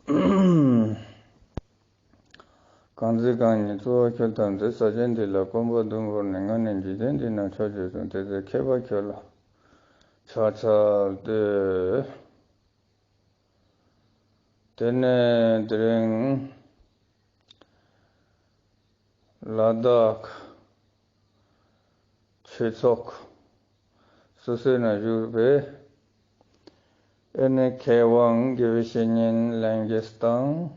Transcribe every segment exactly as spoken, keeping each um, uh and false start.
གང་ཚེ་གང་ཉིད་གཙོ་བོ་ཁྱོད་ཐམས་ཅད། ས་ཆེན་འདི་ལ་གོམ་པ་བདུན་བོར་ནས། སྔ་ནས་འཇིག་རྟེན་འདི་ན་ཕྱོགས་བཅུ་གསུམ། དེ་ཚེ་མཁས་པ་ཁྱོད་ལ་ཕྱག་འཚལ་ཏེ། དེ་ནས་དེ་རིང་ལ་དྭགས་ཆོས་ཚོགས་སོ་སོའི་ནང་བཞུགས་པའི་ཨེ་ནས་མཁས་དབང་དགེ་བའི་བཤེས་གཉེན་ལྷན་རྒྱས་དང་།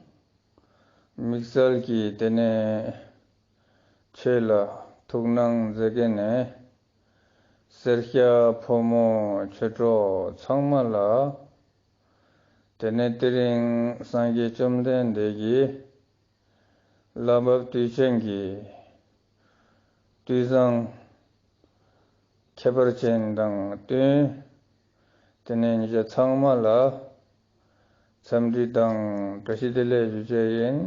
དམིགས་བསལ་གྱིས་དེ་ནས་ཆོས་ལ་ཐུགས་སྣང་མཛད་མཁན་ནས་སེར་སྐྱ་ཕོ་མོ་ཆོས་གྲོགས་ཚང་མ་ལ། དེ་ནས་དེ་རིང་སངས་རྒྱས་བཅོམ་ལྡན་འདས་ཀྱི་བླ་འབབ་དུས་ཆེན་གྱི་དུས་བཟང་ཁྱད་པར་ཅན་དང་བསྟུན། དེ་ནས་ཉེ་ཞ་ཚང་མ་ལ་འཚམས་འདྲི་དང་བཀྲ་ཤིས་བདེ་ལེགས་ཞུ་ཅེས་ཡིན།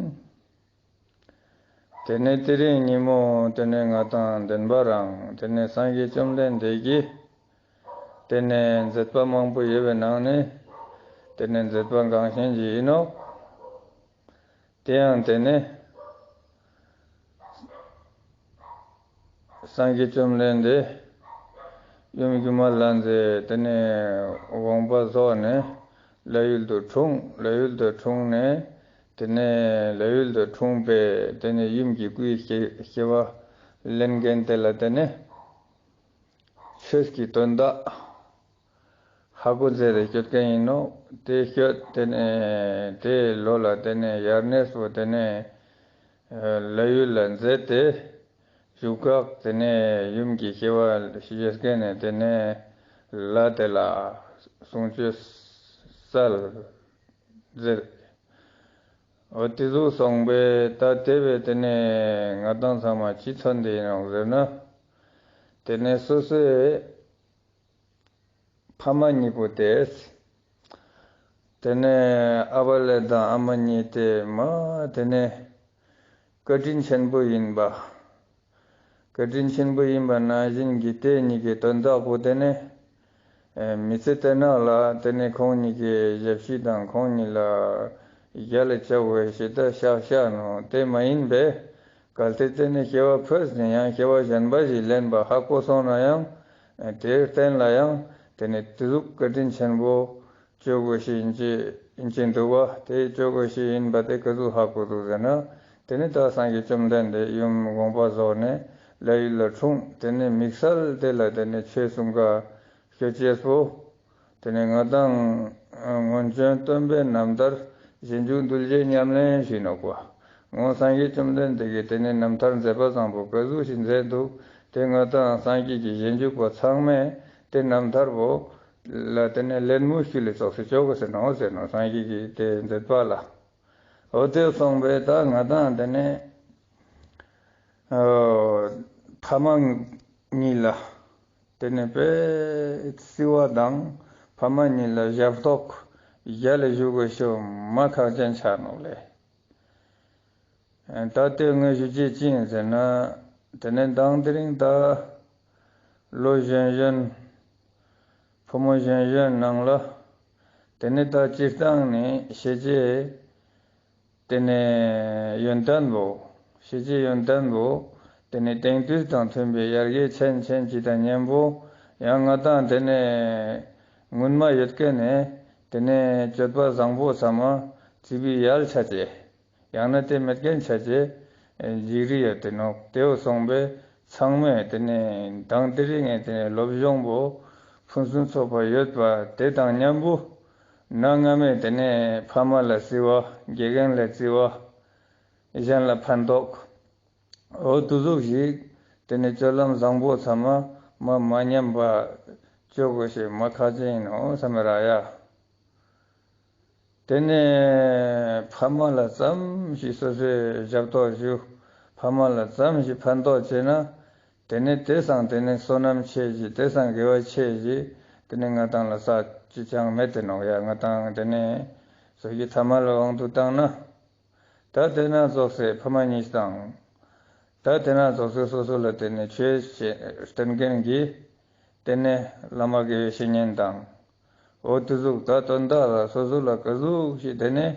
དེ་ནས་དེ་རིང་ཉིན་མོ་དེ་ནས་ང་དང་བདེན་པ་རང་དེ་ནས་སངས་རྒྱས་བཅོམ་ལྡན་འདས་ཀྱི་དེ་ནས་མཛད་པ་མང་པོ་ཡོད་པའི་ནང་ནས་དེ་ནས་མཛད་པ་འགངས་ཆེན་ཞིག་ཡིན་ནོག། དེ་ཡང་དེ་ནས་སངས་རྒྱས་བཅོམ་ལྡན་འདས་ཡུམ་སྒྱུ་མ་ལྷ་མཛེས་དེ་ནས་དགོངས་པ་རྫོགས་ནས་ལྷ་ཡུལ་དུ་འཁྲུངས། ལྷ་ཡུལ་དུ་འཁྲུངས་ནས་དེ་ནས་ལྷ་ཡུལ་དུ་འཁྲུངས་པའི་དེ་ནས་ཡུམ་གྱི་སྐུའི་སྐྱེ་སྐྱེ་བ་ལེན་མཁན་དེ་ལ་དེ་ནས་ཆོས་ཀྱི་དོན་དག་ཧ་གོ་མཛད་དེ་སྐྱོད་མཁན་ཡིན་ནོག། དེ་སྐྱོད་དེ་ནས་དེའི་ལོ་ལ་དེ་ནས་དབྱར་གནས་པོ་དེ་ནས་ལྷ་ཡུལ་ལ་མཛད་དེ་བཞུགས་སྐབས་དེ་ནས་ཡུམ་གྱི་སྐྱེ་བ་བཞེས་མཁན་ནས་དེ་ནས་ལྷ་དེ་ལ་གསུང་ཆོས་སྩལ་མཛད། འོ་དེ་ཟུག་སོང་པས་ད་དེ་བས་དེ་ནས་ང་དང་ཚང་མ་ཅི་མཚོན་ཏེ་ཡིན་ནོག་ཟེར་ན། དེ་ནས་སོ་སོའི་ཕ་མ་གཉིས་པོ་དེས། དེ་ནས་ཨ་བ་ལེ་དང་ཨ་མ་གཉིས་དེ་མ་དེ་ནས་བཀའ་དྲིན་ཆེན་པོ་ཡིན་པ། བཀའ་དྲིན་ཆེན་པོ་ཡིན་པ་ནང་བཞིན་གྱི་དེ་གཉིས་ཀྱི་དོན་དག་པོ་དེ་ནས་མི་ཚེ་དེ་ནང་ལ་དེ་ནས་ཁོང་གཉིས་ཀྱི་ཞབས་ཕྱི་དང་ཁོང་གཉིས་ལ་ཡ་ལ་བྱ་བའི་ཞེ་ད་ཤག་ཤག་ནོ་དེ་མ་ཡིན་པས། གལ་ཏེ་དེ་ནས་སྐྱེ་བ་ཕོད་ནས་ཡང་སྐྱེ་བ་གཞན་པ་ཞིག་ལེན་པ་ཧ་གོ་སོང་ན་ཡང་དེའི་རྟེན་ལ་ཡང་དེ་ནས་དེ་ཟུག་བཀའ་དྲིན་ཆེན་པོ་ཅོ་དགོས་ཤེས་ཡིན་ཅེས་ཡིན་ཅེས་འདུག་པ། དེ་ཅོ་དགོས་ཤེས་ཡིན་པ་དེ་ག་ཟུག་ཧ་གོ་འདུག་ཟེར་ན། དེ་ནས་ད་སངས་རྒྱས་བཅོམ་ལྡན་འདས་ཡུམ་དགོངས་པ་རྫོགས་ནས་ལྷ་ཡུལ་ལ་འཁྲུངས། དེ་ནས་དམིགས་བསལ་དེ་ལ་དེ་ནས་ཆོས་གསུང་ག་སྐྱོད་ཅེས་པོ། དེ་ནས་ང་དང་སྔོན་བྱོན་སྟོན་པའི་རྣམ་ཐར་རྗེས་འཇུག་གདུལ་བྱའི་ཉམས་ལེན་ཞུས་ནོག་པ། སྔོན་སངས་རྒྱས་བཅོམ་ལྡན་འདས་ཀྱིས་དེ་ནས་རྣམ་ཐར་མཛད་པ་བཟང་པོ་ག་ཟུག་ཞིག་མཛད་འདུག། དེ་ང་དང་སངས་རྒྱས་ཀྱི་རྗེས་འཇུག་པ་ཚང་མས་དེ་རྣམ་ཐར་པོ་ལ་དེ་ནས་ལད་མོ་ཞུ་ལེ་ཙོགས་སེ་ཅོ་དགོས་ཟེར་ནོག་ཟེར་ནོག། སངས་རྒྱས་ཀྱི་དེ་མཛད་པ་ལ། འོ་དེ་སོང་པས་ད་ང་དང་དེ་ནས་ཨོ་ཕ་མ་གཉིས་ལ་དེ་ནས་པས་བརྩེ་བ་དང་ཕ་མ་གཉིས་ལ་ཞབས་ཏོག་ཡ་ལ་ཞུ་དགོས་ཤོ་མ་ཁག་ཅན་ཆགས་ནོག་ལེ། ད་དེ་ངས་ཞུ་ཅེས་ཅི་ཡིན་ཟེར་ན། དེ་ནས་མདང་དེ་རིང་ད་ལོ་གཞོན་གཞོན་ཕོ་མོ་གཞོན་གཞོན་ནང་ལ་དེ་ནས་ད་སྤྱིར་བཏང་ནས་ཤེས་བྱའི་དེ་ནས་ཡོན་ཏན་པོ། ཤེས་བྱའི་ཡོན་ཏན་པོ་དེ་ནས་དེང་དུས་དང་མཐུན་པའི་ཡར་རྒྱས་ཆེན་ཆེན་ཅིག་དང་མཉམ་པོ་ཡང་ང་དང་དེ་ནས་སྔོན་མ་ཡོད་མཁན་ནས་དེ་ནས་སྤྱོད་པ་བཟང་པོ་ཚང་མ་བརྩི་བའི་ཡལ་ཆ་ཅེས། ཡང་ན་དེ་མེད་མཁན་ཆ་ཅེས་འཇིགས་རི་ཡོད་དེ་ནོག། དེའོ་སོང་པས་ཚང་མས་དེ་ནས་མདང་དེ་རིང་ངས་དེ་ནས་སློབ་སྦྱོང་པོ་ཕུན་སུམ་ཚོགས་པ་ཡོད་པ་དེ་དང་མཉམ་པོ་གནའ་སྔ་མོའི་དེ་ནས་ཕ་མ་ལ་བརྩེ་བ། དགེ་རྒན་ལ་བརྩེ་བ། གཞན་ལ་ཕན་ཐོགས། འོ་དེ་ཟུག་ཞིག་དེ་ནས་སྤྱོད་ལམ་བཟང་པོ་ཚང་མ་མ་མ་ཉམས་པ་ཅོ་དགོས་ཤེས་མ་ཁག་ཅན་ཡིན་ནོག་བསམ་ར་ཡ། དེ་ནས་ཕ་མ་ལ་ཙམ་ཞིག་སོ་སོའི་ཞབས་ཏོག་ཞུ། ཕ་མ་ལ་ཙམ་ཞིག་ཕན་ཐོགས་བྱས་ན། དེ་ནས་དེ་སང་དེ་ནས་བསོད་ནམས་ཆེ་ཞིག། དེ་སང་དགེ་བ་ཆེ་ཞིག། དེ་ནས་ང་དང་ལ་ས་ཅི་ཅང་མེད་དེ་ནོག་ཡ། ང་དང་དེ་ནས་སོ་སོའི་ཐ་མ་ལ་དབང་དུ་བཏང་ན། ད་དེ་ན་རྫོགས་སེ་ཕ་མ་གཉིས་དང་། ད་དེ་ན་རྫོགས་སེ་སོ་སོ་ལ་དེ་ནས་ཆོས་བྱེད་སྟོན་མཁན་གྱི་དེ་ནས་བླ་མ་དགེ་བའི་བཤེས་གཉེན་དང་། འོ་དེ་ཟུག་ད་དོན་དག་ལ་སོ་སོ་ལ་ག་ཟུག་ཞིག་དེ་ནས་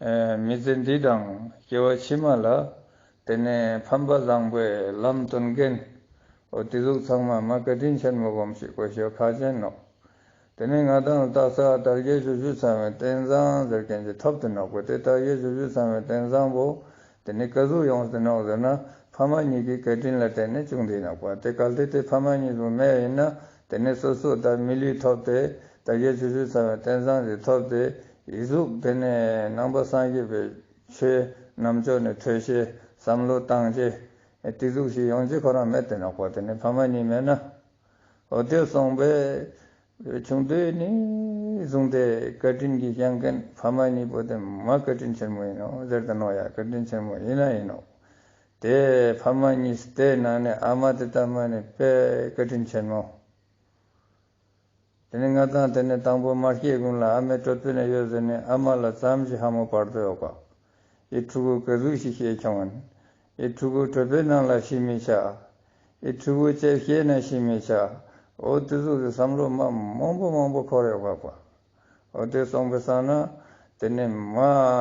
ཨེ་མི་ཚེ་འདི་དང་སྐྱེ་བ་ཕྱི་མ་ལ་དེ་ནས་ཕན་པ་བཟང་པོའི་ལམ་སྟོན་མཁན། འོ་དེ་ཟུག་ཚང་མ་མ་བཀའ་དྲིན་ཆེན་མོ་སྒོམ་ཞིག་དགོས་ཤེས་ཁག་ཆེན་ནོག། དེ་ནས་ང་དང་ལ་དག་ས་དལ་བརྒྱད་ཞབས་ཀྱུ་ཚང་བའི་རྟེན་བཟང་ཟེར་མཁན་ཅིག་ཐོབ་སྟེ་ནོག་པ། དེ་དལ་བརྒྱད་ཞབས་ཀྱུ་ཚང་བའི་རྟེན་བཟང་པོ་དེ་ནས་ག་ཟུག་ཡོངས་ཏེ་ནོག་ཟེར་ན། ཕ་མ་གཉིས་ཀྱི་བཀའ་དྲིན་ལ་བརྟེན་ནས་བྱུང་སྟེ་ནོག་པ། དེ་གལ་ཏེ་དེ་ཕ་མ་གཉིས་པོ་མེད་ཡིན་ན། དེ་ནས་སོ་སོ་ད་མི་ལུས་ཐོབ་སྟེ་དལ་བརྒྱད་ཞབས་ཀྱུ་ཚང་བའི་རྟེན་བཟང་ཞིག་ཐོབ་སྟེ་ཡི་ཟུག་དེ་ནས་ནང་པ་སངས་རྒྱས་པའི་ཆོས་རྣམ་དཔྱོད་ནས་ཐོས་ཤེས་བསམ་བློ་བཏང་ཤེས་དེ་ཟུག་ཞིག་ཡོང་ཅེས་ཁོ་རང་མེད་དེ་ནོག་པ། དེ་ནས་ཕ་མ་གཉིས་མེད་ན། འོ་དེ་སོང་པས་ཆུང་དུས་ནས་བཟུང་སྟེ་བཀའ་དྲིན་གྱིས་བསྐྱངས་མཁན་ཕ་མ་གཉིས་པོ་དེ་མ་བཀའ་དྲིན་ཆེན་མོ་ཡིན་ནོག་ཟེར་ཏེ་ནོག་ཡ། བཀའ་དྲིན་ཆེན་མོ་ཡིན་ན་ཡིན་ནོག། དེ་ཕ་མ་གཉིས་དེ་ནང་ནས་ཨ་མ་དེ་ད་མ་ནི་དཔེ་བཀའ་དྲིན་ཆེན་མོ། དེ་ནས་ང་དང་དེ་ནས་དང་པོ་མ་སྐྱེས་གོང་ལ་ཨ་མའི་གྲོད་པའི་ནང་ཡོད་ཟེར་ནས་ཨ་མ་ལ་ཙམ་ཞིག་ཧ་མོ་བར་དོ་ཡོད་པ། འི་ཕྲུ་གུ་ག་ཟུག་ཞིག་སྐྱེས་ཁྱོང་ཡིན། འི་ཕྲུ་གུ་གྲོད་པའི་ནང་ལ་ཤི་མི་ཆ། འི་ཕྲུ་གུ་ལྕེབས་སྐྱེས་ན་ཤི་མི་ཆ། འོ་དེ་ཟུག་གི་བསམ་བློ་མ་མང་པོ་མང་པོ་འཁོར་ཡོད་པ། འོ་དེ་སོང་པའི་སང་ན་དེ་ནས་མ་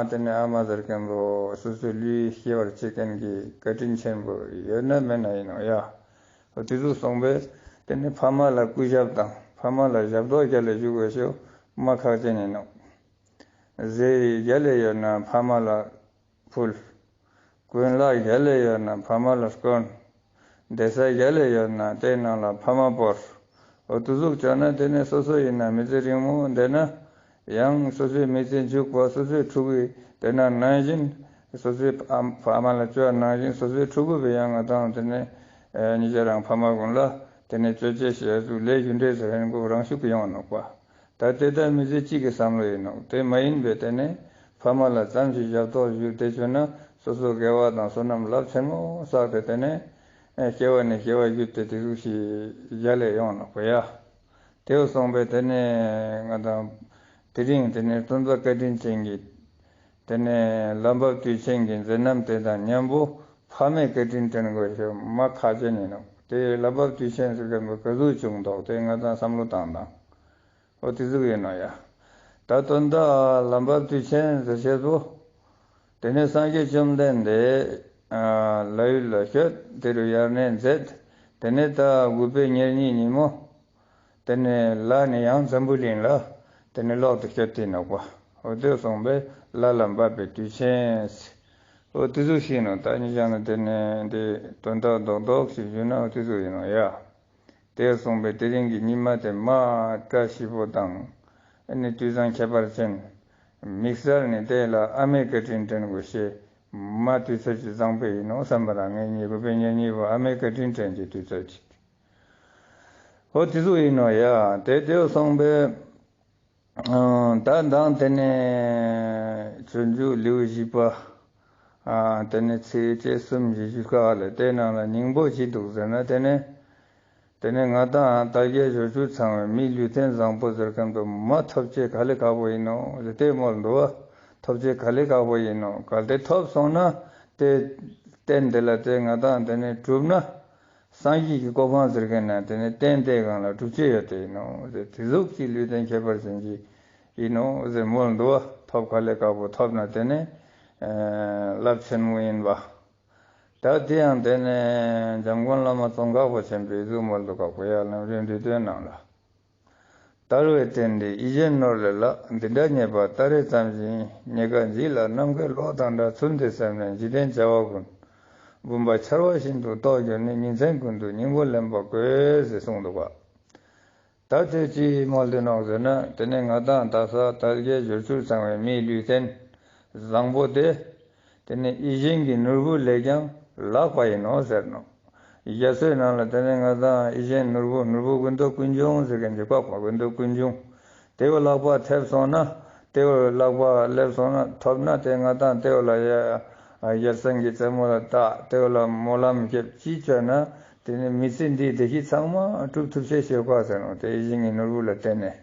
དེ་ནས་ཨ་མ་ཟེར་མཁན་པོ་སོ་སོའི་ལུས་སྐྱེ་བར་བྱེད་མཁན་གྱི་བཀའ་དྲིན་ཆེན་པོ་ཡོད་ན་མེད་ན་ཡིན་ནོག་ཡ། འོ་དེ་ཟུག་སོང་པས་དེ་ནས་ཕ་མ་ལ་སྐུ་ཞབས་དང་ཕ་མ་ལ་ཞབས་ཏོག་རྒྱལ་ལ་ཞུ་དགོས་ཤེས་མ་ཁག་ཅན་ཡིན་ནོག། ཟས་རྒྱལ་ལ་ཡོད་ན་ཕ་མ་ལ་ཕུལ། གོན་ལག་རྒྱལ་ལ་ཡོད་ན་ཕ་མ་ལ་གོན། བསྡད་ས་རྒྱལ་ལ་ཡོད་ན་དེའི་ནང་ལ་ཕ་མ་བོར། འོ་དེ་ཟུག་བྱས་ན་དེ་ནས་སོ་སོ་ཡིན་ན་མི་ཚེ་རིང་མོ་བསྡད་ན་ཡང་སོ་སོའི་མི་ཚེ་མཇུག་པ་སོ་སོའི་ཕྲུ་གུའི་དེ་ན་ནང་བཞིན་སོ་སོའི་ཕ་མ་ལ་བཅོལ་བ་ནང་བཞིན་སོ་སོའི་ཕྲུ་གུ་བས་ཡང་ང་དང་དེ་ནས་ཉེ་ཆར་རང་ཕ་མ་ཀུན་ལ་དེ་ནས་བཅོལ་ཅེས་ཞེས་ཟུག་ལས་རྒྱུ་འབྲས་ཟེར་ཧན་གོ་རང་ཤུགས་ཀྱིས་ཡོང་ནོག་པ། ད་དེ་ལྟར་མི་ཚེ་གཅིག་གི་བསམ་བློ་ཡིན་ནོག། དེ་མ་ཡིན་པའི་དེ་ནས་ཕ་མ་ལ་ཙམ་ཞིག་ཞབས་ཏོག་ཞུས་ཏེ་བྱོས་ན་སོ་སོ་དགེ་བ་དང་བསོད་ནམས་རླབས་ཆེན་མོ་བསགས་ཏེ་དེ་ནས་སྐྱེ་བ་ནས་སྐྱེ་བ་བརྒྱུད་དེ་དེ་ཟུག་ཞིག་རྒྱལ་ལ་ཡོང་ནོག་པ་ཡ། དེ་སོང་པས་དེ་ནས་ང་དང་དེ་རིང་དེ་ནས་སྟོན་པ་བཀའ་དྲིན་ཅན་གྱི་དེ་ནས་ལྷ་བབས་དུས་ཆེན་གྱི་མཛད་རྣམ་དེ་དང་མཉམ་པོ་ཕ་མའི་བཀའ་དྲིན་དྲན་དགོས་ཤེས་མ་ཁག་ཅན་ཡིན་ནོག། དེ་ལྷ་བབས་དུས་ཆེན་ཟེར་མཁན་པོ་ག་ཟུག་བྱུང་འདུག་དེ་ང་དང་བསམ་བློ་བཏང་དང་། འོ་དེ་ཟུག་ཡིན་ནོག་ཡ། ད་དོན་དག་ལྷ་བབས་དུས་ཆེན་ཟེར་ཤེས་པོ། དེ་ནས་སངས་རྒྱས་བཅོམ་ལྡན་འདས་ལྷ་ཡུལ་ལ་བྱོན། དེ་རུ་དབྱར་གནས་མཛད། དེ་ནས་ད་དགུ་པའི་ཉེར་གཉིས་ཉིན་མོ། དེ་ནས་ལྷ་ནི་ཡང་འཛམ་བུ་གླིང་ལ་དེ་ནས་ལོག་ཏུ་བྱོན་ཏེ་ནོག་པ། འོ་དེ་སོང་པས་ལྷ་ལ་བབས་པའི་དུས་ཆེན། འོ་དེ་ཟུག་ཤིག་ནོག། ད་ཉེ་ཞག་ན་དེ་ནས་འདི་དོན་དག་རྡོག་རྡོག་ཞིག་ཞུས་ན་འོ་དེ་ཟུག་ཡིན་ནོག་ཡ། དེ་སོང་པས་དེ་རིང་གི་ཉི་མ་དེ་མ་བཀྲ་ཤིས་པོ་དང་། ཨ་ནི་དུས་བཟང་ཁྱད་པར་ཅན། དམིགས་བསལ་ནི་དེ་ལ་ཨ་མའི་བཀའ་དྲིན་དྲན་དགོས་ཤེས་མ་དུས་ཚོད་ཅིག་བཟང་པོ་ཡིན་ནོག་བསམ་པ་རང་ངའི་ཉེ་དགུ་པའི་ཉེར་གཉིས་པོ་ཨ་མའི་བཀའ་དྲིན་དྲན་གྱི་དུས་ཚོད་ཅིག། འོ་དེ་ཟུག་ཡིན་ནོག་ཡ། དེ་དེ་སོང་པས། ཨ་ད་མདང་དེ་ནས་སྤྱོད་འཇུག་ལེའུ་བཞི་པ། ཨ་དེ་ནས་ཚིགས་བཅད་གསུམ་བཞི་བཅུ་ཁ་ལ་དེ་ནང་ལ་སྙིང་པོ་ཅི་འདུག་ཟེར་ན་དེ་ནས། དེ་ནས་ང་དང་དལ་བརྒྱད་འབྱོར་བཅུ་ཚང་བའི་མིའི་ལུས་རྟེན་བཟང་པོ་ཟེར་མཁན་པོ་མ་ཐོབ་ཅེས་ག་ལེ་ཁག་པོ་ཡིན་ནོག་ཟེར་དེ་མོལ་འདུག་པ། ཐོབ་ཅེས་ག་ལེ་ཁག་པོ་ཡིན་ནོག། གལ་ཏེ་ཐོབ་སོང་ན་དེ་རྟེན་དེ་ལ་དེ་ང་དང་དེ་ནས་གྲུབ་ན། སངས་རྒྱས་ཀྱི་གོ་འཕང་ཟེར་མཁན་ན་དེ་ནས་རྟེན་དེའི་སྒང་ལ་གྲུབ་ཅེས་ཡོད་དེ་ཡིན་ནོག་ཟེར། དེ་ཟུག་གི་ལུས་རྟེན་ཁྱད་པར་ཅན་ཅིག་ཡིན་ནོག་ཟེར་མོལ་འདུག་པ། ཐོབ་ག་ལེ་ཁག་པོ་ཐོབ་ན་དེ་ནས་རླབས་ཆེན་མོ་ཡིན་པ། ད་དེ་ཡང་དེ་ནས་འཇམ་མགོན་བླ་མ་ཙོང་ཁ་པ་ཆེན་པོས་ཟུག་མོལ་འདུག་ཁག་པོ་ཡ། ལམ་རིམ་བསྡུས་དོན་ནང་ལ། དལ་བའི་རྟེན་འདི་ཡིད་བཞིན་ནོར་ལས་ལྷག། འདི་འདྲ་རྙེད་པ་ད་རེས་ཙམ་ཞིག་ཡིན། རྙེད་དཀའ་འཇིག་ལ་ནམ་མཁའི་གློག་དང་འདྲ། ཚུལ་འདི་སེམས་ལས་འཇིག་རྟེན་བྱ་བ་ཀུན། བུམ་པ་འཆར་བ་བཞིན་དུ་རྟོགས་གྱུར་ནས། ཉིན་མཚན་ཀུན་ཏུ་སྙིང་པོ་ལེན་པ་དགོས་ཟེར་གསུངས་འདུག་པ། ད་དེ་ཅི་མོལ་ཏེ་ནོག་ཟེར་ན་དེ་ནས་ང་དང་དག་ས་དལ་བརྒྱད་འབྱོར་བཅུ་ཚང་བའི་མིའི་ལུས་རྟེན་བཟང་པོ་དེ། དེ་ནས་ཡིད་བཞིན་གྱི་ནོར་བུ་ལས་ཀྱང་ལྷག་པ་ཡིན་ནོག་ཟེར་ནོག། རྒྱ་མཚོའི་ནང་ལ་དེ་ནས་ང་དང་ཡིད་བཞིན་ནོར་བུ་ནོར་བུ་ཀུན་ཏུ་ཀུན་འབྱུང་ཟེར་མཁན་ཅིག་ཡོད་པ། ཀུན་ཏུ་ཀུན་འབྱུང་། དེ་བོ་ལྷག་པ་ཐེབས་སོང་ན། དེ་བོ་ལྷག་པ་སླེབས་སོང་ན་ཐོབ་ན་དེ་ང་དང་དེ་བོ་ལ་ཡ་ཡར་སེང་གི་རྩེ་མོ་ལ་བཏགས་དེ་བོ་ལ་སྨོན་ལམ་རྒྱབ་ཅི་བྱས་ན་དེ་ནི་མི་ཚེ་འདིའི་བདེ་སྐྱིད་ཚང་མ་འགྲུབ་ཐུབ་ཅེས་ཤིག་ཡོད་པ་ཟེར་ནོག། དེ་ཡིད་བཞིན་གྱི་ནོར་བུ་ལ་བརྟེན་ནས།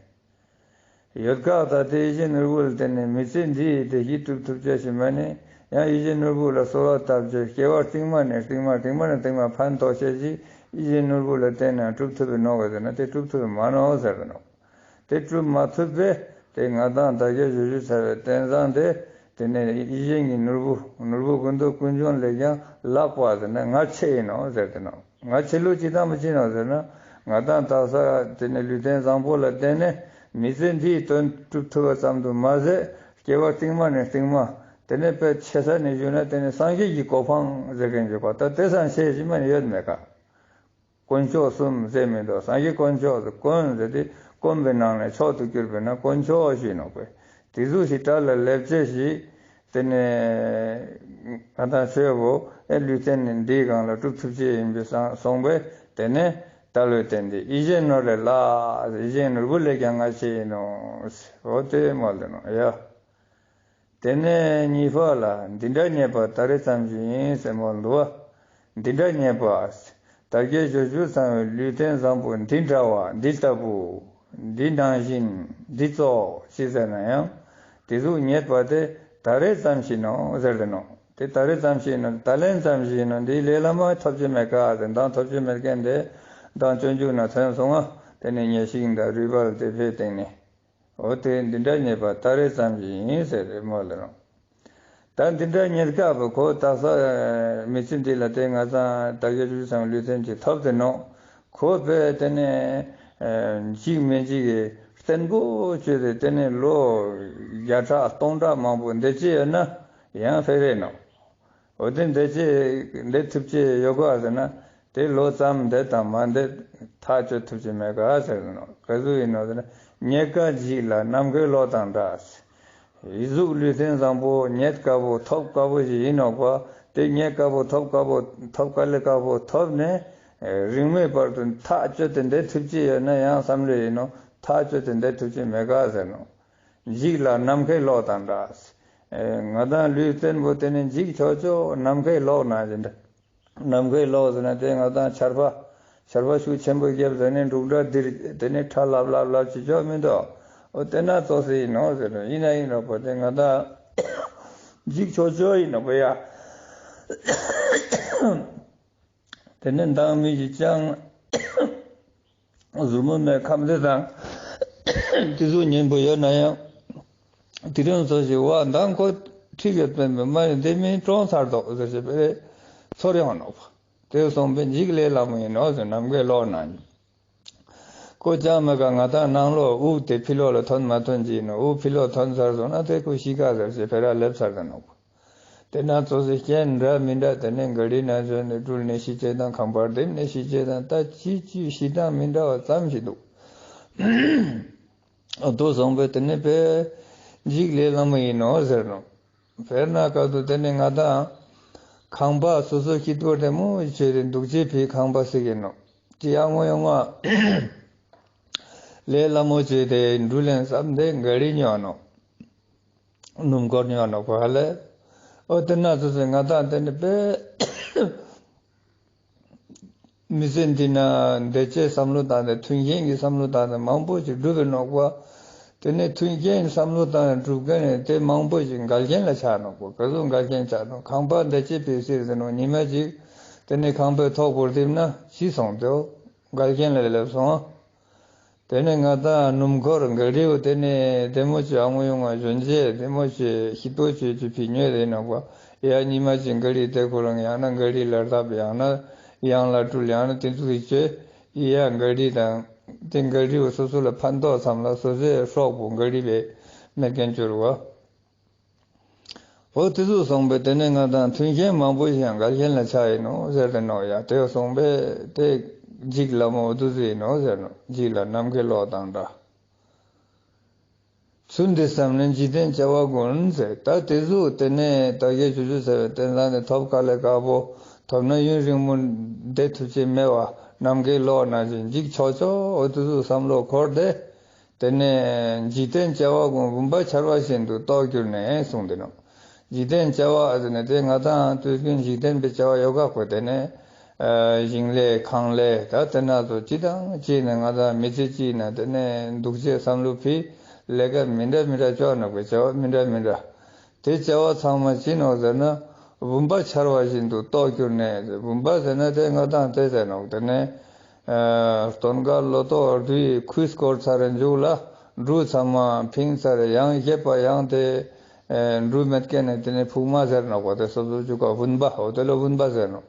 ཡོད་ཀ་ད་དེ་ཡིད་བཞིན་ནོར་བུ་ལ་བརྟེན་ནས་མི་ཚེ་འདིའི་བདེ་སྐྱིད་འགྲུབ་ཐུབ་ཅེས་ཤིག་མ་ནི་ཡང་ཡིད་བཞིན་ནོར་བུ་ལ་གསོལ་བ་བཏབ་ཅེས་སྐྱེ་བ་རྟིང་མ་ནས་རྟིང་མ་རྟིང་མ་ནས་རྟིང་མ་ཕན་ཐོགས་ཅེས་ཤིག་ཡིད་བཞིན་ནོར་བུ་ལ་བརྟེན་ནས་འགྲུབ་ཐུབ་པའི་ནོག་ཟེར་ན་དེ་འགྲུབ་ཐུབ་པའི་མ་ནོག་ཟེར་བའི་ནོག། དེ་འགྲུབ་མ་ཐུབ་པས་དེ་ང་དང་དལ་བརྒྱད་འབྱོར་བཅུ་ཚང་བའི་རྟེན་བཟང་དེ་ དེ་ནས་ཡིད་བཞིན་གྱི་ནོར་བུ་ནོར་བུ་ཀུན་ཏུ་ཀུན་འབྱུང་ལས་ཀྱང་ལེགས་པ་ཟེར་ན་ང་ཆེ་ཡིན་ནོག་ཟེར་ཏེ་ནོག། ང་ཆེ་ལུགས་ཅི་ཙམ་ཅི་ནོག་ཟེར་ན། ང་དང་དག་ས་དེ་ནས་ལུས་རྟེན་བཟང་པོ་ལ་བརྟེན་ནས་མི་ཚེ་འདིའི་དོན་སྒྲུབ་ཐུབ་པ་ཙམ་དུ་མ་ཟད། སྐྱེ་བ་རྟིང་མ་ནས་རྟིང་མ། དེ་ནས་དཔེ་ཆེ་ས་ནས་ཞུས་ན་དེ་ནས་སངས་རྒྱས་ཀྱི་གོ་འཕང་ཟེར་མཁན་ཅིག་པ་ད་དེ་སང་ཆེ་ཞིག་མ་ནས་ཡོད་མེད་ཀ། དཀོན་མཆོག་གསུམ་ཟེར་མི་འདུག། སངས་རྒྱས་དཀོན་མཆོག་ཟེར་དཀོན་ཟེར་ཏེ་དཀོན་པའི་ནང་ནས་མཆོག་ཏུ་གྱུར་པས་ན་དཀོན་མཆོག་ཞུས་ནོག་པས། དེ་ཟུག་ཞིག་གྲལ་ལ་ལེབ་ཅེས་ཤིག། དེ་ནས་ང་དང་ཆོས་པོ་ཨེ་ལུས་རྟེན་འདིའི་སྒང་ལ་སྒྲུབ་ཐུབ་ཅེས་ཡིན་པས་སོང་པས། དེ་ནས་ད་ལོས་བརྟེན་ཏེ་ཡིད་བཞིན་ནོར་ལས་ལེགས། ཡིད་བཞིན་ནོར་བུ་ལས་ཀྱང་ང་ཆེ་ཡིན་ནོ། འོ་དེ་མོལ་ཏེ་ནོག་ཡ། དེ་ནས་གཉིས་པ་ལ་འདི་འདྲ་རྙེད་པ་ད་རེས་ཙམ་ཞིག་ཡིན་ཟེར་མོལ་འདུག་བ། འདི་འདྲ་རྙེད་པ། དལ་བརྒྱད་འབྱོར་བཅུ་ཚང་བའི་ལུས་རྟེན་བཟང་པོ་འདི་འདྲ་བ་འདི་ལྟ་བུ། འདི་ནང་བཞིན་འདི་ཙོགས་ཅི་ཟེར་ན་ཡང་། དེ་ཟུག་རྙེད་པ་དེ་ད་རེས་ཙམ་ཞིག་ནོ་ཟེར་ཏེ་ནོག། དེ་ད་རེས་ཙམ་ཞིག་ནོ་ད་ལན་ཙམ་ཞིག་ནོ་འདི་ལས་སླ་མ་ཐོབ་ཅེས་མེད་ཀ་ཟེར་མདང་ཐོབ་ཅེས་མེད་མཁན་དེ་མདང་སྤྱོད་འཇུག་ན་ཐོན་སོང་ང་། དེ་ནས་ཉེར་ཞིག་དང་རུས་སྦལ་དེ་ཕའི་སྟེང་ནས། འོ་དེ་འདི་འདྲ་རྙེད་པ་ད་རེས་ཙམ་ཞིག་ཡིན་ཟེར་རེ་མོལ་ལེ་རུང་། ད་འདི་འདྲ་རྙེད་སྐབས་ཁོ་དག་ས་མི་ཚེ་འདི་ལ་དེ་ང་དང་དལ་བརྒྱད་འབྱོར་བཅུ་ཚང་བའི་ལུས་རྟེན་ཅིག་ཐོབ་སྟེ་ནོག། ཁོ་པས་དེ་ནས་འཇིགས་མི་འཇིགས་ཀྱི་བརྟན་པོ་བཅོས་ཏེ་དེ་ནས་ལོ་བརྒྱ་ཕྲག་སྟོང་ཕྲག་མང་པོ་འདི་ཅི་ཡོད་ན་ཡང་ཕེ་རེ་ནོག། འོ་དེ་འདི་ཅི་འདི་ཐུབ་ཅེས་ཡོད་ག་ཟེར་ན། དེ་ལོ་ཙམ་འདེད་དང་མ་འདེད་ཐག་གཅོད་ཐུབ་ཅེས་མེད་ག་ཟེར་ནོག། ག་ཟུག་ཡིན་ནོག་ཟེར་ན། རྙེད་དཀའ་འཇིག་ལ་ནམ་མཁའི་གློག་དང་འདྲ། ཡིད་གཟུགས་ལུས་རྟེན་བཟང་པོ་རྙེད་དཀའ་བོ་ཐོབ་དཀའ་བོ་ཞིག་ཡིན་ནོག་པ། དེ་རྙེད་དཀའ་བོ་ཐོབ་དཀའ་བོ་ཐོབ་དཀའ་ལས་དཀའ་བོ་ཐོབ་ནས་རིང་མོའི་བར་དུ་ཐག་གཅོད་དེ་འདེད་ཐུབ་ཅེས་ཡོད་ན་ཡང་བསམ་བློ་ཡིན་ནོག། ཐག་གཅོད་དེ་འདེད་ཐུབ་ཅེས་མེད་ག་ཟེར་ནོག། འཇིག་ལ་ནམ་མཁའི་གློག་དང་འདྲ། ང་དང་ལུས་རྟེན་པོ་དེ་ནི་འཇིག་ཆོག་ཆོག་ནམ་མཁའི་གློག་ནང་བཞིན་འདྲ། ནམ་མཁའི་གློག་ཟེར་ན་དེ་ང་དང་ཆར་པ། ཆར་པ་ཤུགས་ཆེན་པོ་བརྒྱབ་ཟེར་ནས་འབྲུག་སྒྲ་ལྡིར་དེ་ནས་ཁྲ་ལབ་ལབ་ལབ་ཅི་ཆོག་མི་འདུག། འོ་དེ་ན་ཙོགས་སེ་ཡིན་ནོག་ཟེར་ནོག། ཡིན་ན་ཡིན་ནོག་པ་དེ་ང་དང་འཇིག་ཆོག་ཆོག་ཡིན་ནོག་པ་ཡ། དེ་ནས་མདང་མི་ཞིག་ཅང་ཟུར་མོ་མེད་ཁམས་དེ་དང་དེ་ཚོ་ཉན་པོ་ཡོད་ན་ཡང་། དེ་རིང་ཙོགས་ཤིག་བ་མདང་ཁོ་ཁྲིག་ཡོད་པའི་མི་མ་ཡིན་དེ་མིན་གྲོངས་ཚར་དོག་ཟེར་ཞེས་པའི་ཚོར་ཡོང་ནོག། དེ་སོང་པའི་འཇིག་ལས་སླ་མོ་ཡིན་ནོག་ཟེར་ནམ་མཁའི་གློག་ནང་། ཁོ་ཅང་མེད་ཀ་ང་དང་ནང་ལོགས་དབུགས་དེ་ཕི་ལོགས་ལ་ཐོན་མ་ཐོན་གྱི་ཡིན་ནོག། དབུགས་ཕི་ལོགས་ཐོན་ཚར་སོང་ན་དེ་ཁོ་ཤི་ཀ་ཟེར་ཞེས་ཕེ་ར་ལེབ་ཚར་ད་ནོག། དེ་ན་ཙོགས་སེ་རྐྱེན་འདྲ་མི་འདྲ་དེ་ནས་ག་རི་ན་བྱོན་ནས་སྤྲུལ་ནས་ཤི་ཅེས་དང་ཁང་པར་དེབ་ནས་ཤི་ཅེས་དང་ད་ཅི་ཅི་ཤི་སྟངས་མི་འདྲ་བ་ཙམ་ཞིག་འདུག། འོ་དོ་སོང་པས་དེ་ནས་པས་འཇིག་ལས་སླ་མོ་ཡིན་ནོག་ཟེར་ནོག། དཔེར་ན་སྐབས་དུ་དེ་ནས་ང་དང་ཁང་པ་སོ་སོ་སྐྱིད་པོ་བདེ་མོ་བྱས་ཏེ་འདུག་ཅེས་པའི་ཁང་པ་ཟེར་གྱི་ནོག། ཅི་ཡང་ངོ་ཡོང་ང་ལས་སླ་མོ་བྱས་ཏེ་འགྲུལ་ལེན་བསམ་སྟེ་ག་རི་ཉོ་ནོག། སྣུམ་འཁོར་ཉོ་ནོག་པ་ལས། འོ་དེ་ན་ཙོགས་སེ་ང་དང་དེ་ནི་པས་མི་ཚེ་འདི་ན་འདི་ཅེས་བསམ་བློ་བཏང་སྟེ་མཐུན་རྐྱེན་གྱི་བསམ་བློ་བཏང་སྟེ་མང་པོ་ཞིག་སྒྲུབ་པའི་ནོག་པ། དེ་ནས་མཐུན་རྐྱེན་བསམ་བློ་བཏང་ནས་སྒྲུབ་མཁན་ནི་དེ་མང་པོ་ཞིག་འགལ་རྐྱེན་ལ་ཆགས་ནོག་པ། ག་ཟུག་འགལ་རྐྱེན་ཆགས་ནོག། ཁང་པ་འདི་ཅེས་པའི་ཟེར་ཟེར་ནོག། ཉི་མ་ཅིག་དེ་ནས་ཁང་པའི་ཐོག་བོར་ཏེ་ན་ཤི་སོང་སྟེ་འོ་འགལ་རྐྱེན་ལ་སླེབས་སོང་། དེ་ནས་ང་དང་སྣུམ་འཁོར་ག་རི་བོ་དེ་ནས་བདེ་མོ་ཅིག་ཨ་ངོ་ཡོང་ང་བྱོན་ཅེས་བདེ་མོ་ཅིག་ཤི་ཏོ་ཅིག་ཅིག་ཕི་ཉོས་ཏེ་ནོག་པ། ཡ་ཉི་མ་ཅིག་ག་རི་དེ་ཁོ་རང་ཡང་ན་ག་རི་ལ་བཏབ་ཡང་ན་གཡང་ལ་སྤྲུལ་ཡང་ན་དེ་ཚོ་ཡི་ཅེས་ཡ་ག་རི་དང་དེ་ག་རི་བོ་སོ་སོ་ལ་ཕན་ཐོགས་ཙམ་ལ་སོ་སོའི་སྲོག་པོ་ག་རི་བས་མེད་མཁན་གྱུར་བ། འོ་དེ་ཚོ་སོང་པས་དེ་ནས་ང་དང་མཐུན་རྐྱེན་མང་པོ་ཞིག་ཡང་འགལ་རྐྱེན་ལ་ཆགས་ཡིན་ནོག་ཟེར་ཏེ་ནོག་ཡ། དེ་སོང་པས་དེ་འཇིག་ལ་མོ་འོ་དེ་ཚོ་ཡིན་ནོག་ཟེར་ནོག། འཇིག་ལ་ནམ་མཁའི་གློག་དང་འདྲ། ཚུལ་འདི་བསམས་ནས་འཇིག་རྟེན་བྱ་བ་ཀུན་ཟེར། ད་དེ་ཚོ་དེ་ནས་དལ་བརྒྱད་འབྱོར་བཅུ་ཟེར་བའི་རྟེན་བཟང་དེ་ཐོབ་དཀའ་ལས་དཀའ་བོ་ཐོབ་ན་ཡུན་རིང་མོ་བསྡད་ཐུབ་ཅེས་མེད་པ་ནམ་མཁའི་གློག་ནང་བཞིན་འཇིག་ཆོག་ཆོག་འོ་དེ་ཚོ་བསམ་བློ་འཁོར་ཏེ། དེ་ནས་འཇིག་རྟེན་བྱ་བ་ཀུན་བུམ་པ་འཆར་བ་བཞིན་དུ་རྟོགས་གྱུར་ནས་གསུངས་ཏེ་ནོག། འཇིག་རྟེན་བྱ་བ་ཟེར་ནས་དེ་ང་དང་དུས་རྒྱུན་འཇིག་རྟེན་པའི་བྱ་བ་ཡོད་ཀ་ཁོ། དེ་ནས་ཨ་ཞིང་ལས་ཁང་ལས་ད་དེ་ན་ཚོ་ཅི་དང་ཅི་ནས་ང་དང་མི་ཚེ་གཅིག་ན་དེ་ནས་འདུག་ཅེས་བསམ་བློ་ཕི་ལས་ཀ་མི་འདྲ་མི་འདྲ་ཅོ་ནོག་པའི་བྱ་བ་མི་འདྲ་མི་འདྲ། དེ་བྱ་བ་ཚང་མ་ཅི་ནོག་ཟེར་ན་བུམ་པ་འཆར་བ་བཞིན་དུ་རྟོགས་གྱུར་ནས། བུམ་པ་ཟེར་ན་དེ་ང་དང་དེ་ཟེར་ནོག། དེ་ནས་ཨ་སྟོན་ཀ་ལོ་ཏོག་རྡུལ་ཁུས་སྐོར་ཚར་རེ་མཇུག་ལ་འབྲུ་ཚང་མ་ཕིང་ཚར་རེ་ཡང་བཞད་པ་ཡང་དེ་ ཨེ་འབྲུ་མེད་ཁན་ནི་དེ་ནེ་ཕུག་མ་ཟེར་ནོག་པ། དེ་སོ་སོ་ཅུག་ག་བུམ་པ། འོ་དེ་ལ་བུམ་པ་ཟེར་ནོག།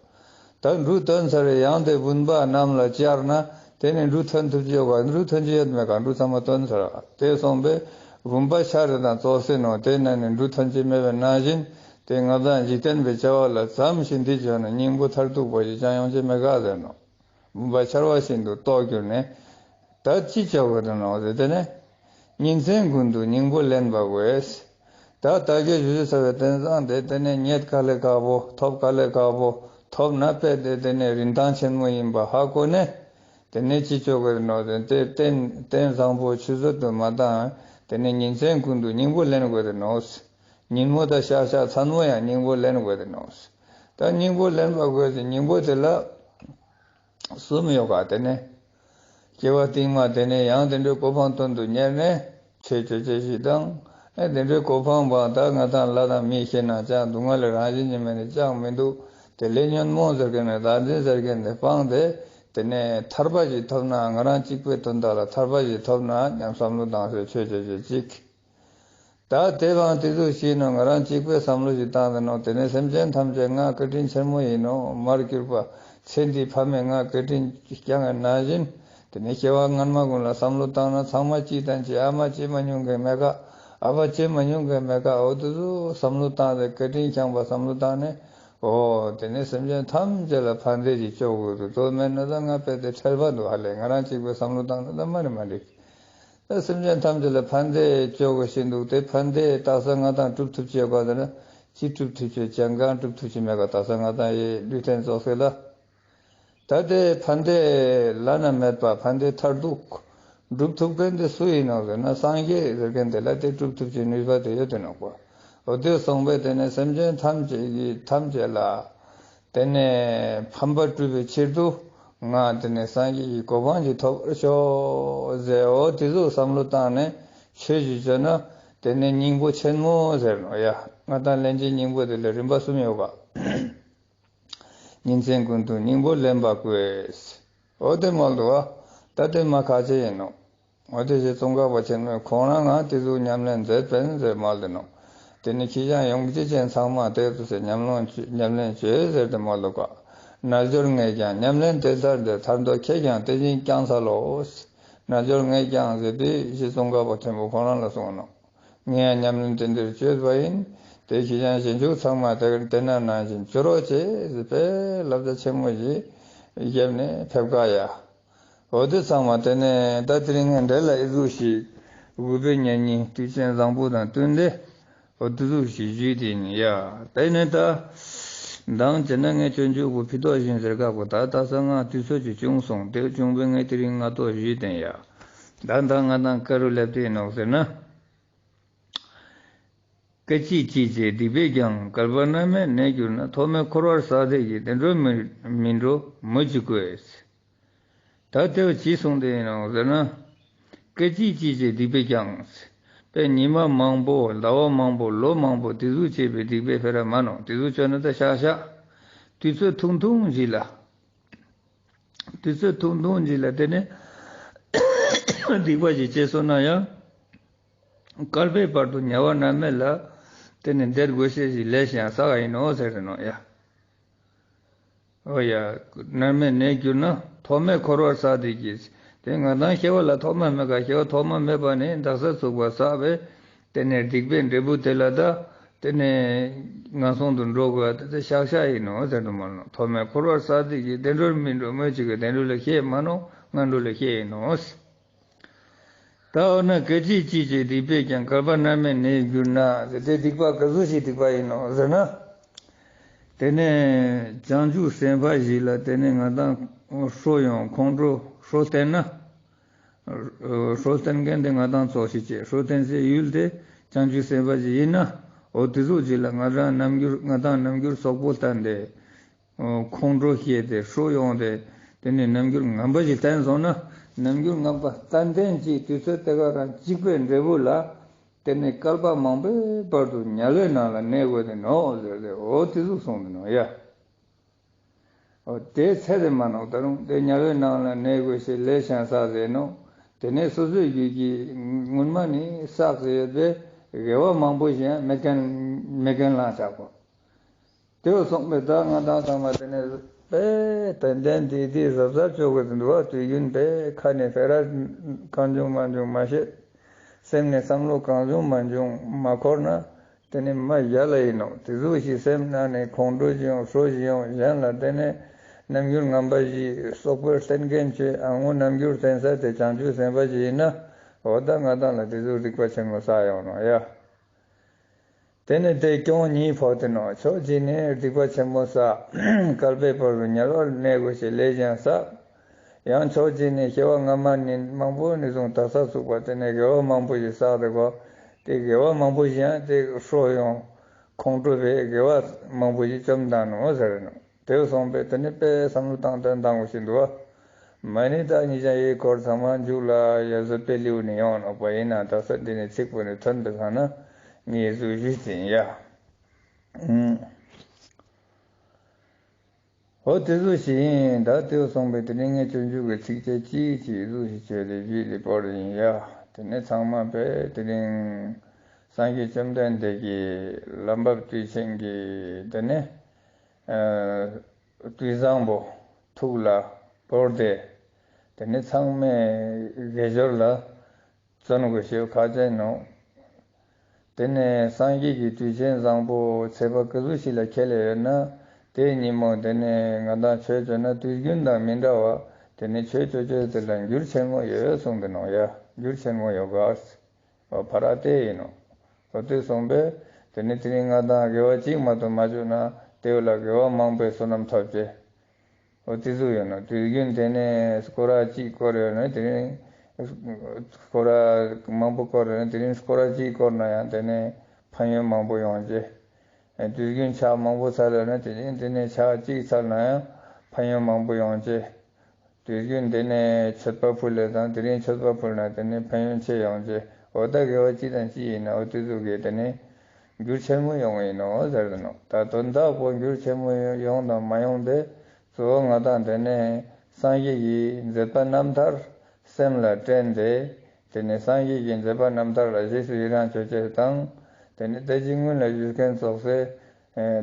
ད་འབྲུ་ཐོན་ཚར་ཡང་དེ་བུམ་པ་གནམ་ལ་བཅར་ན་དེ་ནེ་འབྲུ་ཐོན་ཐུབ་ཅེས་ཡོད་ག། འབྲུ་ཐོན་ཅེས་ཡོད་མེད་ག། འབྲུ་ཚང་མ་ཐོན་ཚར། དེ་སོང་པས་བུམ་པ་ཆར་དང་ཙོགས་ཟེར་ནོག། དེ་ན་ནི་འབྲུ་ཐོན་ཅེས་མེད་པའི་ནང་བཞིན་དེ་ང་དང་འཇིག་རྟེན་པའི་བྱ་བ་ལ་ཙམ་ཞིག་འདི་བྱོན་ན་སྙིང་པོ་མཐར་ཐུག་པ་ཞིག་ཅང་ཡོང་ཅེས་མེད་ག་ཟེར་ནོག། བུམ་པ་ཆར་བ་བཞིན་དུ་རྟོགས་གྱུར་ནས། ད་ཅི་ཆོག་གི་རེད་ནོག་ཟེར་ཏེ་ནེ། ཉིན་མཚན་ཀུན་ཏུ་སྙིང་པོ་ལེན་པ་དགོས། ད་ད་གིན་ཞུ་ཞུས་ཚར་བའི་རྟེན་བཟང་དེ་དེ་ནེ་རྙེད་དཀའ་ལས་ཁག་པོ། ཐོབ་དཀའ་ལས་ཁག་པོ། ཐོབ་ན་དཔེ་དེ་དེ་ནེ་རིན་ཐང་ཆེན་མོ་ཡིན་པ་ཧ་གོ་ནས། དེ་ནེ་ཅི་ཆོག་གི་རེད་ནོག་ཟེར་ཏེ། རྟེན་རྟེན་བཟང་པོ་ཆུད་ཟོས་དུ་མ་བཏང་། དེ་ནེ་ཉིན་མཚན་ཀུན་ཏུ་སྙིང་པོ་ལེན་དགོས་རེད་ནོག། ཉིན་མོ་དང་ཤར་ཤར་མཚན་མོ་ཡང་སྙིང་པོ་ལེན་དགོས་རེད་ནོག། ད་སྙིང་པོ་ལེན་པ་དགོས་ཟེར། སྙིང་པོ་དེ་ལ་གསུམ་ཡོད་ག། དེ་ནེ་སྐྱེ་བ་རྟིང་མ་དེ་ནེ་ཡང་དེ་འདྲའི་གོ་འཕང་དོན་དུ་གཉེར་ནས་ཆོས་ཅོ་ཅེས་ཞིག་དང་། ཨེ་དེ་འདྲའི་གོ་འཕང་བ་ད་ང་དང་ལྷ་དང་མིའི་ཞལ་ནང་ཅང་སྡུག་བསྔལ་ལས་རང་བཞིན་གྱིས་མེད་ནས་ཅང་མི་འདུག། དེ་ལས་ཉོན་མོངས་ཟེར་མཁན་ནི་བདག་འཛིན་ཟེར་མཁན་དེ་སྤངས་ཏེ། དེ་ནེ་ཐར་པ་ཞིག་ཐོབ་ན་ང་རང་གཅིག་པོའི་དོན་དག་ལ་ཐར་པ་ཞིག་ཐོབ་ན་སྙམ་བསམ་བློ་བཏང་སྟེ་ཆོས་ཅོ་ཅེས་གཅིག། ད་དེ་བང་དེ་ཟུག་ཞིག་ནོག། ང་རང་གཅིག་པོས་བསམ་བློ་ཞིག་བཏང་སྟེ་ནོག། དེ་ནེ་སེམས་ཅན་ཐམས་ཅད་ང་བཀའ་དྲིན་ཆེན་མོ་ཡིན་ནོག། མར་གྱུར་པ་ཚེ་འདིའི་ཕ་མས་ང་བཀའ་དྲིན་བསྐྱངས་པ་ནང་བཞིན། དེ་ནེ་སྐྱེ་བ་སྔན་མ་ཀུན་ལ་བསམ་བློ་བཏང་ན་ཚང་མ་གཅིག་དང་གཅིག། ཨ་མ་སྐྱེ་མ་མྱོང་མཁན་མེད་ག། ཨ་ཕ་སྐྱེ་མ་མྱོང་མཁན་མེད་ག། འོ་དེ་ཟུག་བསམ་བློ་བཏང་སྟེ་བཀའ་དྲིན་བསྐྱངས་པ་བསམ་བློ་བཏང་ནས། འོ་དེ་ནེ་སེམས་ཅན་ཐམས་ཅད་ལ་ཕན་བདེ་ཞིག་ཅོ་དགོས་འདུག། དོ་མེད་ན་ད་ང་དཔེ་དེ་ཁྲེལ་བ་འདུག་ཧ་ལས། ང་རང་གཅིག་པོས་བསམ་བློ་བཏང་ན་ད་མ་རེད་མ་རེད། ད་སེམས་ཅན་ཐམས་ཅད་ལ་ཕན་བདེ་ཅོ་དགོས་ཤེས་འདུག། དེ་ཕན་བདེ་དག་ས་ང་དང་སྒྲུབ་ཐུབ་ཅེས་ཡོད་ག་ཟེར་ན། ཅི་སྒྲུབ་ཐུབ་ཅེས་ཅང་གང་སྒྲུབ་ཐུབ་ཅེས་མེད་ག། དག་ས་ང་དང་ཡེ་ལུས་རྟེན་ཙོགས་ཤིག་ལ། ད་དེ་ཕན་བདེ་བླ་ན་མེད་པ་ཕན་བདེ་མཐར་ཐུག་སྒྲུབ་ཐུབ་མཁན་དེ་སུ་ཡིན་ནོག་ཟེར་ན། སངས་རྒྱས་ཟེར་མཁན་དེ་ལ་དེ་སྒྲུབ་ཐུབ་ཅེས་ནུས་པ་དེ་ཡོད་དེ་ནོག་པ། འོ་དེ་སོང་པས་དེ་ནེ་སེམས་ཅན་ཐམས་ཅད་ཀྱི་ཐམས་ཅད་ལ། དེ་ནེ་ཕན་པ་སྒྲུབ་པའི་ཕྱིར་དུ་ང་དེ་ནེ་སངས་རྒྱས་ཀྱི་གོ་འཕང་ཞིག་ཐོབ་ཤོག་ཟེར། འོ་དེ་ཟུག་བསམ་བློ་བཏང་ནས་ཆོས་ཞིག་ཅོས་ན་དེ་ནེ་སྙིང་པོ་ཆེན་མོ་ཟེར་ནོག་ཡ། ང་དང་ལེན་ཅེས་སྙིང་པོ་དེ་ལ་རིམ་པ་གསུམ་ཡོད་ག། ཉིན་མཚན་ཀུན་ཏུ་སྙིང་པོ་ལེན་པ་དགོས། འོ་དེ་མོལ་འདུག་པ། ད་དེ་མ་ཁག་ཅན་ཡིན་ནོག། འོ་དེ་ཞེས་ཙོང་ཁ་པ་ཆེན་མོས་ཁོང་རང་ང་དེ་ཟུག་ཉམས་ལེན་མཛད་པིན་ཟེར་མོལ་ཏེ་ནོག། དེ་ནེ་ཁྱེད་ཅག་ཡོངས་བགྱིས་ཅན་ཚང་མ་དེ་ཙོགས་སེ་ཉམས་ལེན་ཉམས་ལེན་ཅོས་ཟེར་ཏེ་མོལ་འདུག་ག། རྣལ་འབྱོར་ངས་ཀྱང་ཉམས་ལེན་དེ་ལྟར་འདི། ཐར་འདོད་ཁྱེད་ཀྱང་དེ་བཞིན་བསྐྱང་འཚལ་ལོ། རྣལ་འབྱོར་ངས་ཀྱང་ཟེར་ཏེ་ཞེས་ཙོང་ཁ་པ་ཆེན་པོ་ཁོང་རང་ལ་གསུངས་ནོག། ངས་ཡང་ཉམས་ལེན་དེ་འདིར་ཅོས་པ་ཡིན། དེ་ཁྱེད་ཅག་རྗེས་འཇུག་ཚང་མ་དེ་དེ་ན་ནང་བཞིན་ཅོ་རོགས་བྱེད་ཟེར་བླ་བྱ་ཆེན་མོ་ཞིག་བརྒྱབ་ནས་ཕེབས་ཀ་ཡ། འོ་དེ་ཚང་མ་དེ་ནེ་ད་དེ་རིང་ངས་འགྲེལ་ལ་ཨི་ཟུག་ཞིག་དགོས་པའི་གཉེན་ཉེ་དུས་ཆེན་བཟང་པོ་དང་བསྟུན་ཏེ། འོ་དེ་ཟུག་ཞིག་ཞུས་ཏེ་ཡིན་ཡ། དེ་ནེ་ད་མདང་བྱས་ན་ངས་སྤྱོད་འཇུག་པོ་ཕི་ཏོག་བཞིན་ཟེར་ཁག་པོ། ད་ད་ས་ང་དུས་ཚོད་ཅིག་བྱུང་སོང་། དེ་བྱུང་པས་ངས་དེ་རིང་ང་ཏོག་ཞུས་ཏེ་ཡ། ད་ད་ང་དང་ཀ་རུ་སླེབས་ཏེ་ཡིན་ནོག་ཟེར་ན། སྐད་ཅིག་གཅིག་བྱས་སྡིག་པས་ཀྱང་། བསྐལ་པ་མནར་མེད་གནས་གྱུར་ན། ཐོག་མེད་འཁོར་བར་བསགས་སྡིག་གིས། བདེ་འགྲོར་མི་མི་འགྲོ་སྨོས་ཅི་དགོས། ད་དེ་བོ་ཅི་གསུངས་ཏེ་ཡིན་ནོག་ཟེར་ན། སྐད་ཅིག་གཅིག་བྱས་སྡིག་པས་ཀྱང་། དཔེ་ཉི་མ་མང་པོ་ཟླ་བ་མང་པོ་ལོ་མང་པོ་དེ་ཟུག་བྱས་པའི་སྡིག་པའི་ཕི་ར་མ་ནོག། དེ་ཟུག་ཅོས་ན་ད་ཤག་ཤག་དུས་ཚོད་ཐུང་ཐུང་ཞིག་ལ། དུས་ཚོད་ཐུང་ཐུང་ཞིག་ལ་དེ་ནེ་སྡིག་པ་ཞིག་བྱས་སོང་ན་ཡང་། བསྐལ་པའི་བར་དུ་དམྱལ་བ་མནར་མེད་ལ་དེ་ནེ་བསྡད་དགོས་ཤེས་ཞིག་ལས་ཤིག་ཡང་བསགས་ཡིན་ནོག་ཟེར་ནོག་ཡ། འོ་ཡ། མནར་མེད་གནས་གྱུར་ན། ཐོག་མེད་འཁོར་བར་བསགས་སྡིག་གིས། དེ་ང་དང་སྐྱེ་བ་ལ་ཐོག་མ་མེད་ག། སྐྱེ་བ་ཐོག་མ་མེད་པ་ནས་འདག་ས་ཚུག་པ་བསགས་པས། དེ་ནེ་སྡིག་པའི་འབྲས་བུ་དེ་ལ་ད། དེ་ནེ་ངན་སོང་དུ་འགྲོ་དགོས་པ་དེ་ཤག་ཤག་ཡིན་ནོག་ཟེར་དུ་མ་ནོག། ཐོག་མེད་འཁོར་བར་བསགས་སྡིག་གིས། བདེ་འགྲོར་མི་འགྲོ་སྨོས་ཅི་དགོས། བདེ་འགྲོ་ལ་ཤེས་མ་ནོག། ངན་འགྲོ་ལ་ཤེས་ཡིན་ནོག། ད་འོ་ན་སྐད་ཅིག་གཅིག་བྱས་སྡིག་པས་ཀྱང་། བསྐལ་པ་མནར་མེད་གནས་གྱུར་ན། ཟེར་ཏེ་སྡིག་པ་ག་ཟུག་ཞིག་སྡིག་པ་ཡིན་ནོག་ཟེར་ན། དེ་ནེ་བྱང་ཆུབ་སེམས་དཔའ་ཞིག་ལ་དེ་ནེ་ང་དང་ཧྲོ་ཡོང་ཁོང་ཁྲོ་ཧྲོ་བསྟན་ན། ཧྲོ་བསྟན་མཁན་དེ་ང་དང་ཙོགས་ཤིག་བྱས། ཧྲོ་བསྟན་སའི་ཡུལ་དེ་བྱང་ཆུབ་སེམས་དཔའ་ཞིག་ཡིན་ན། འོ་དེ་ཟུག་ཅིག་ལ་ང་དང་རྣམ་འགྱུར་ང་དང་རྣམ་འགྱུར་སོག་པོ་བསྟན་ཏེ། ཁོང་ཁྲོ་སྐྱེས་ཏེ་ཧྲོ་ཡོང་སྟེ། དེ་ནེ་རྣམ་འགྱུར་ངན་པ་ཞིག་བསྟན་སོང་ན། རྣམ་འགྱུར་ངན་པ་བསྟན་ཏེ་ཅིག་དུས་ཚོད་དེ་ག་རང་གཅིག་པའི་འབྲས་བུ་ལ། དེ་ནེ་བསྐལ་པ་མང་པོའི་བར་དུ་དམྱལ་བའི་ནང་ལ་གནས་དགོས་ཏེ་ནོག་ཟེར་ཏེ་འོ་དེ་ཟུག་གསུངས་ཏེ་ནོག་ཡ། འོ་དེ་ཚད་དེ་མ་ནོག། ད་རུང་དེ་དམྱལ་བའི་ནང་ལ་གནས་དགོས་ཤེས་ལས་ཤིག་ཡང་བསགས་ཟེར་ནོག། དེ་ནེ་སོ་སོའི་རྒྱུད་ཀྱི་སྔོན་མ་ནེ་བསགས་ཟེར་ཡོད་པའི་ དགེ་བ་མང་པོ་ཞིག་ཡང་མེད་མཁན་མེད་མཁན་ལ་ཆགས་པ། དེ་བོ་སོང་པས་ད་ང་དང་ཚང་མ་དེ་ནས་པས་ཏན་ཏན་དེ་དེ་གཟབ་གཟབ་ཅོ་དགོས་འདུག་བ། དུས་རྒྱུན་པས་ཁ་ནས་ཕེ་ར་གང་བྱུང་མ་བྱུང་མ་བཤད། སེམས་ནས་བསམ་བློ་གང་བྱུང་མ་བྱུང་མ་འཁོར་ན། དེ་ནས་མ་ཡ་ལ་ཡིན་ནོ། དེ་ཟུག་ཞིག་སེམས་ནང་ནས་ཁོང་ཁྲོ་ཞིག་ཡོང་ཁྲོ་ཞིག་ཡོང་གཞན་ལ་དེ་ནས་རྣམ་འགྱུར་ངན་པ་ཞིག་སོག་པོས་བསྟན་མཁན་ཆོས་ཨ་ངོ་རྣམ་འགྱུར་བསྟན་ས་དེ་བྱང་ཆུབ་སེམས་དཔའ་ཞིག་ཡིན་ན། འོ་ད་ང་དང་ལ་དེ་ཟུག་སྡིག་པ་ཆེན་མོ་བསགས་ཡོང་ནོ་ཡ། དེ་ནས་དེ་གྱོང་གཉིས་ཕོག་སྟེ་ནོ། ཕྱོགས་གཅིག་ནས་སྡིག་པ་ཆེན་མོ་བསགས། བསྐལ་པའི་བར་དུ་དམྱལ་བར་གནས་དགོས་ཤེས་ལས་ཀྱང་བསགས། ཡང་ཕྱོགས་གཅིག་ནས་སྐྱེ་བ་སྔ་མ་ནས་མང་པོ་ནས་བཟུང་དག་ས་ཚུགས་པ་དེ་ནས་དགེ་བ་མང་པོ་ཞིག་བསགས་ཏེ་གོ། དེ་དགེ་བ་མང་པོ་ཞིག་ཡང་དེ་ཧྲོ་ཡོང་། ཁོང་ཁྲོ་བའི་དགེ་བ་མང་པོ་ཞིག་བཅོམ་བཏང་ནོ་ཟེར་ནོ། དེ་སོང་པས་དེ་ནི་དཔེ་བསམ་བློ་བཏང་དོན་བཏང་དགོས་ཤིག་འདུག་བ། མ་ནི་ད་ཉིད་ཀྱང་ཡི་སྐོར་ཚང་མ་མཇུག་ལ་ཡ་བཟོད་པའི་ལེའུ་ནི་ཡོང་ནོག་པ། ཡིན་ན་དག་ས་འདི་ནི་ཚིག་པོ་ནི་ཐོན་པའི་སང་ན་ངས་བཟོད་ཞུས་ཏེ་ཡིན་ཡ། འོ་དེ་ཟུག་ཞིག་ཡིན། ད་དེ་སོང་པས་དེ་ནི་ངས་སྤྱོད་འཇུག་གི་ཚིགས་བཅད་གཅིག་གཅིག་ཟུག་ཞིག་བཅད་དེ་བཞི་ལི་པོར་ཡིན་ཡ། དེ་ནི་ཚང་མ་པས་དེ་རིང་སངས་རྒྱས་བཅོམ་ལྡན་འདས་ཀྱི་ལམ་བབས་དུས་ཆེན་གྱི་དེ་ནི་དུས་བཟང་པོ་ཐུགས་ལ་བོར་ཏེ། དེ་ནི་ཚང་མས་དགེ་སྦྱོར་ལ་བརྩོན་དགོས་ཤེས་ཁག་ཅན་ནོ། དེ་ནས་སངས་རྒྱས་ཀྱི་དུས་ཆེན་བཟང་པོ་ཚེས་པ་ག་ཟུག་ཞིག་ལ་ཁེལ་ཡོད་ན། དེ་ཉིན་མོ་དེ་ནས་ང་དང་ཆོས་ཅོ་ན་དུས་རྒྱུན་དང་མི་འདྲ་བ། དེ་ནས་ཆོས་ཅོ་ཅོ་དེ་ལ་འགྱུར་ཆེན་མོ་ཡོད་གསུངས་ཏེ་ནོ་ཡ། འགྱུར་ཆེན་མོ་ཡོད་ག། འོ་ཕ་ར་དེ་ཡིན་ནོ། འོ་དེ་སོང་པས་དེ་ནི་དེ་རིང་ང་དང་དགེ་བ་གཅིག་མ་གཏོགས་མ་བཅོས་ན་དེ་བོ་ལ་དགེ་བ་མང་པོའི་བསོད་ནམས་ཐོབ་ཅེས། འོ་དེ་ཟུག་ཡོད་ནོ། དུས་རྒྱུན་དེ་ནས་སྐོར་ར་གཅིག་བསྐོར་ཡོད་ན་དེ་རིང་སྐོར་ར་མང་པོ་བསྐོར་ཡོད་ན་དེ་རིང་སྐོར་ར་གཅིག་བསྐོར་ན་ཡང་དེ་ནས་ཕན་ཡོན་མང་པོ་ཡོང་ཅེས། དུས་རྒྱུན་ཕྱག་མང་པོ་འཚལ་ཡོད་ན་དེ་རིང་དེ་ནས་ཕྱག་གཅིག་འཚལ་ན་ཡང་ཕན་ཡོན་མང་པོ་ཡོང་ཅེས། དུས་རྒྱུན་དེ་ནས་མཆོད་པ་ཕུལ་ལེ་དང་དེ་རིང་མཆོད་པ་ཕུལ་ན་དེ་ནས་ཕན་ཡོན་ཆེ་ཡོང་ཅེས། འོ་ད་དགེ་བ་གཅིག་དང་གཅིག་ཡིན་ན་འོ་དེ་ཟུག་གི་དེ་ནས་འགྱུར་ཆེན་མོ་ཡོང་ཡིན་ནོ་ཟེར་ནོ། ད་དོན་དག་པོ་འགྱུར་ཆེན་མོ་ཡོང་དང་མ་ཡོང་དེ་གཙོ་བོ་ང་དང་དེ་ནས་སངས་རྒྱས་ཀྱི་མཛད་པ་རྣམ་ཐར་སེམས་ལ་དྲན་ཏེ། དེ་ནས་སངས་རྒྱས་ཀྱི་མཛད་པ་རྣམ་ཐར་ལ་རྗེས་སུ་ཡི་རང་ཅོ་ཅེས་དང་། དེ་ནས་ད་ཅི་སྔོན་ལ་ཞུས་མཁན་ཙོགས་སེ།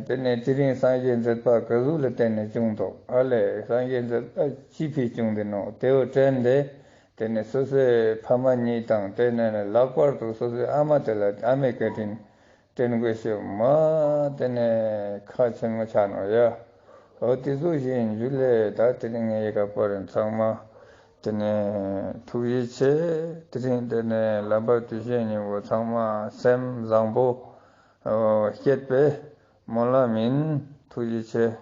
དེ་ནས་དེ་རིང་སངས་རྒྱས་མཛད་པ་ག་ཟུག་ལ་བརྟེན་ནས་བྱུང་འདུག་ཨ་ལས་སངས་རྒྱས་མཛད་པ་ཅི་ཕིའ་བྱུང་དེ་ནོ་དེ་བོ་དྲན་ཏེ། དེ་ནས་སོ་སོའི་ཕ་མ་གཉིས་དང་དེ་ནས་ལྷག་པར་དུ་སོ་སོའི་ཨ་མ་དེ་ལ་ཨ་མའི་བཀའ་དྲིན་དྲན་དགོས་ཤེས་མ་དེ་ནས་ཁག་ཆེན་མོ་ཆགས་ནོ་ཡ། འོ་དེ་ཟུག་ཞིག་ཡིན་རྒྱུ་ལས་ད་དེ་རིང་ངའི་ཡི་ག་པོ་རིན་ཚང་མ་དེ་ནས་ཐུགས་རྗེ་ཆེ། དེ་རིང་དེ་ནས་ལམ་བབས་དུས་ཆེན་ཉིན་མོ་ཚང་མ་སེམས་བཟང་པོ་བསྐྱེད་པའི་སྨོན་ལམ་ཡིན། ཐུགས་རྗེ་ཆེ།